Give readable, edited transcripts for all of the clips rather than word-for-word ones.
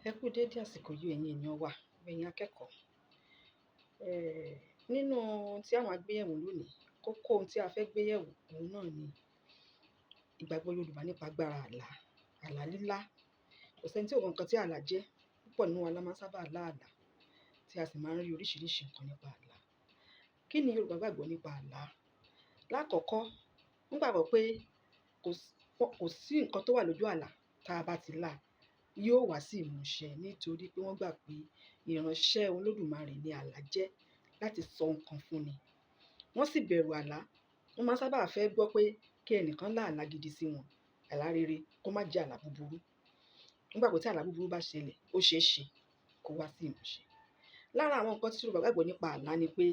Ẹ kú dédé àsìkò yìí ẹ̀yin èèyàn wa, ẹ̀yin akẹ́kọ̀ọ́. Nínú ohun tí a máa gbé yẹ̀wò lónìí, kókó ohun tí a fẹ́ gbé yẹ̀wò, òun náà ni ìgbàgbọ́ Yorùbá nípa agbára àlá, àlá lílá. Kò sí ẹni tí ò mọ nǹkan tí àlá jẹ́. Púpọ̀ nínú wa la máa ń sábà lá àlá, tí a sì máa ń rí oríṣiríṣi nǹkan nípa àlá. Kí ni Yorùbá gbàgbọ́ nípa àlá? Láàkọ́kọ́, wọ́n gbàgbọ́ pé kò sí nǹkan tó wà lójú àlá tí a bá ti lá, yóò wá sí ìmúṣẹ nítorí pé wọ́n gbà pé ìránṣẹ́ Olódùmarè ni àlá jẹ́ láti sọ nǹkan fún ni. Wọ́n sì bẹ̀rù àlá. Wọ́n máa ń sábà fẹ́ gbọ́ pé kí ẹnìkan lá àlá gidi sí wọn, àlá rere, kó má jẹ́ àlá búburú. Wọ́n gbàgbọ́ tí àlá búburú bá ṣẹlẹ̀, ó ṣe é ṣe kó wá sí ìmúṣẹ. Lára àwọn nǹkan tí Yorùbá gbàgbọ́ nípa àlá ni pé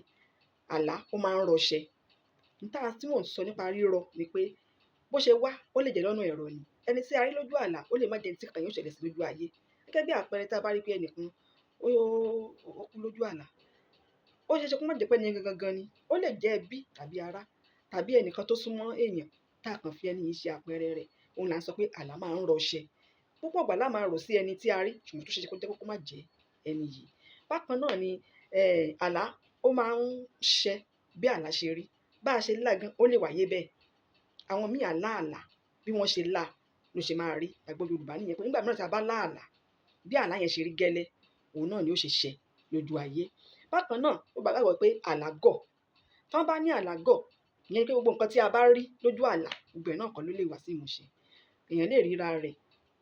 àlá ó máa ń rọṣẹ. Nta tí mò ń sọ nípa rírọ ni pé bó ṣe wá, ó lè jẹ́ lọ́nà ẹ̀rọ ni. Ẹni tí a rí lójú àlá, ó lè má jẹ́ ẹni tí nǹkan yóò ṣẹlẹ̀ sí lójú ayé. Gẹ́gẹ́ bí àpẹẹrẹ tí a bá rí pé ẹnìkan ó kú lójú àlá, ó ṣe é ṣe kó má jẹ́ pé ẹni yẹn gangan ni. Ó lè jẹ́ ẹbí tàbí ará tàbí ẹnìkan tó súnmọ́ èèyàn tá a kàn fi ẹni yìí ṣe àpẹẹrẹ rẹ̀. Òun là ń sọ pé àlá máa ń rọṣẹ. Púpọ̀ ìgbà la máa rò sí ẹni tí a rí, ṣùgbọ́n tó ṣe é ṣe kó jẹ́ pé kó má jẹ́ ẹni yìí. Bákan náà ni, àlá ó máa ń ṣẹ bí àlá ṣe rí. Bá ṣe lá gan, ó lè wáyé bẹ́ẹ̀. Àwọn míì á lá àlá, bí wọ́n ṣe lá ló ṣe máa rí. Ìgbàgbọ́ Yorùbá nìyẹn pé nígbà mìíràn tí a bá lá àlá, bí àlá yẹn ṣe rí gẹ́lẹ́, òun náà ni ó ṣe ṣẹ lójú ayé. Bákan náà, Yorùbá gbàgbọ́ pé àlá gọ̀. Tí wọ́n bá ní àlá gọ̀, ìyẹn ni pé gbogbo nǹkan tí a bá rí lójú àlá, gbogbo ẹ̀ náà kọ́ ló lè wá sí ìmúṣẹ. Èèyàn lè ríra rẹ̀,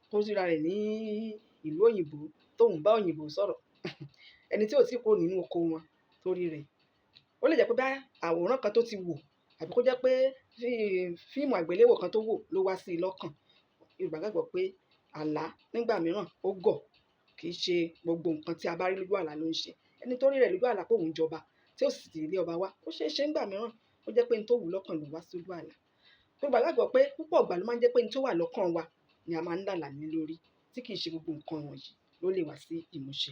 kó ríra rẹ̀ ní ìlú òyìnbó tó ń bá òyìnbó sọ̀rọ̀. Ẹni tí ò tí kúrò nínú oko wọn tó rí rẹ̀. Ó lè jẹ́ pé bá àwòrán kan tó ti wò àbí kó jẹ́ pé fíìmù àgbéléwò kan tó wò ló wá sí i lọ́kàn. Yorùbá gbàgbọ́ pé àlá nígbà mìíràn ó gọ̀, kì í ṣe gbogbo nǹkan tí a bá rí lójú àlá ló ń ṣe. Ẹni tó rí rẹ̀ lójú àlá pé òun jọba, tí ó sì ti ilé ọba wá, ó ṣe é ṣe nígbà mìíràn ó jẹ́ pé ohun tó wù lọ́kàn ló wá sí ojú àlá. Yorùbá gbàgbọ́ pé púpọ̀ ìgbà ló máa ń jẹ́ pé ohun tó wà lọ́kàn wa ni a máa ń là àlá lé lórí, tí kì í ṣe gbogbo nǹkan wọ̀nyí ló lè wá sí ìmúṣẹ.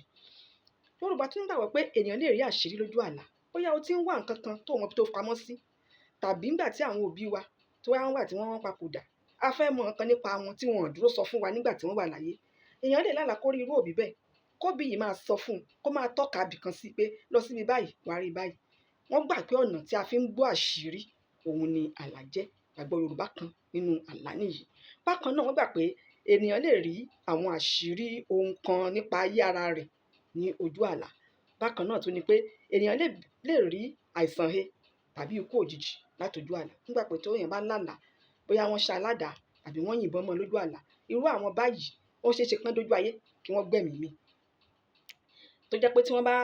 Yorùbá tún gbàgbọ́ pé ènìyàn lè rí àṣírí lójú àlá. Bóyá o tí ń wá nǹkan kan tó mọ ibi tó pamọ́ sí, tàbí nígbà tí àwọn òbí wa tó wá wà tí wọ́n papòdà, a fẹ́ mọ nǹkan nípa wọn tí wọ́n ò dúró sọ fún wa nígbà tí wọ́n wà láyé. Èèyàn lè lá àlá kó rí irú òbí bẹ́ẹ̀, kó bí yìí máa sọ fún un, kó máa tọ́ka ibìkan sí pé lọ síbi báyìí, wà á rí báyìí. Wọ́n gbà pé ọ̀nà tí a fi ń gbọ́ àṣírí, òun ni àlá jẹ́. Ìgbàgbọ́ Yorùbá kan nínú àlá nìyí. Bákan náà wọ́n gbà pé ènìyàn lè rí àwọn àṣírí ohun kan nípa ayé ara rẹ̀ ní ojú àlá. Bákan náà tún ní pé ènìyàn lè rí àìsàn he tàbí ikú òjijì láti ojú àlá. Wọ́n gbà pé tó èèyàn bá lá àlá, bóyá wọ́n ṣá aládàá àbí wọ́n yìnbọn mọ́ lójú àlá, irú àwọn báyìí ó ṣe é ṣe kí wọ́n dójú ayé kí wọ́n gbẹ̀mí mì. Tó jẹ́ pé tí wọ́n bá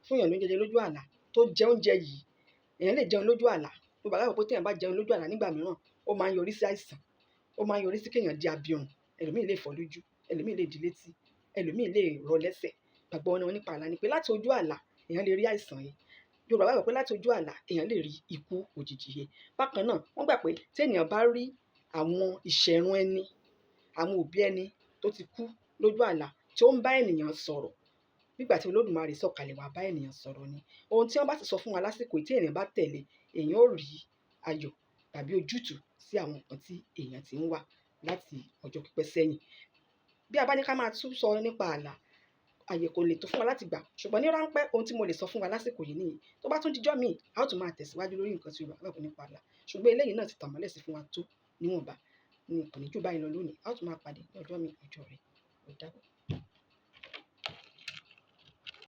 fún èèyàn lóúnjẹ jẹ lójú àlá, tó jẹ oúnjẹ yìí, èèyàn lè jẹun lójú àlá. Yorùbá gbàgbọ́ pé tí èèyàn bá jẹun lójú àlá nígbà mìíràn, ó máa ń yọrí sí àìsàn, ó máa ń yọrí sí kí èèyàn di abirùn, ẹlòmíì lè fọ́ lójú, ẹlòmíì lè di létí, ẹlòmíì lè rọ lẹ́sẹ̀. Ìgbàgbọ́ wọn nípa àlá ni pé láti ojú àlá, èèyàn lè rí àìsàn yìí. Yorùbá gbàgbọ́ pé láti ojú àlá, èèyàn lè rí ikú òjijì yìí. Bákan náà, wọ́n gbà pé tí ènìyàn bá rí àwọn ìṣẹ̀rùn ẹni, àwọn òbí ẹni tó ti kú lójú àlá tí ó ń bá ènìyàn sọ̀rọ̀, nígbà tí Olódùmarè sọ̀kalẹ̀ wá bá ènìyàn sọ̀rọ̀ ni. Ohun tí wọ́n bá sì sọ fún wa lásìkò tí ènìyàn bá tẹ̀lé, èèyàn ó rí ayọ̀ tàbí ojútùú sí àwọn nǹkan tí èèyàn tí ń wá láti ọjọ́ pípẹ́ sẹ́yìn. Bí a bá ní ká máa tún sọ nípa àlá, ààyè kò lè tó fún wa láti gbà. Ṣùgbọ́n ní ránpẹ́ ohun tí mo lè sọ fún wa lásìkò yìí nìyí. Tó bá tún dijọ́ mi, a ó tún máa tẹ̀síwájú lórí nǹkan tí Yorùbá gbàgbọ́ nípa àlá. Ṣùgbọ́n eléyìí náà ti tàn mọ́lẹ̀ sí fún wa tó níwọ̀nba. Ní kò ní jù báyìí lọ lónìí. A ó tún máa pàdé ní ọjọ́ mi, ọjọ́ rẹ̀. Ó dàbọ̀.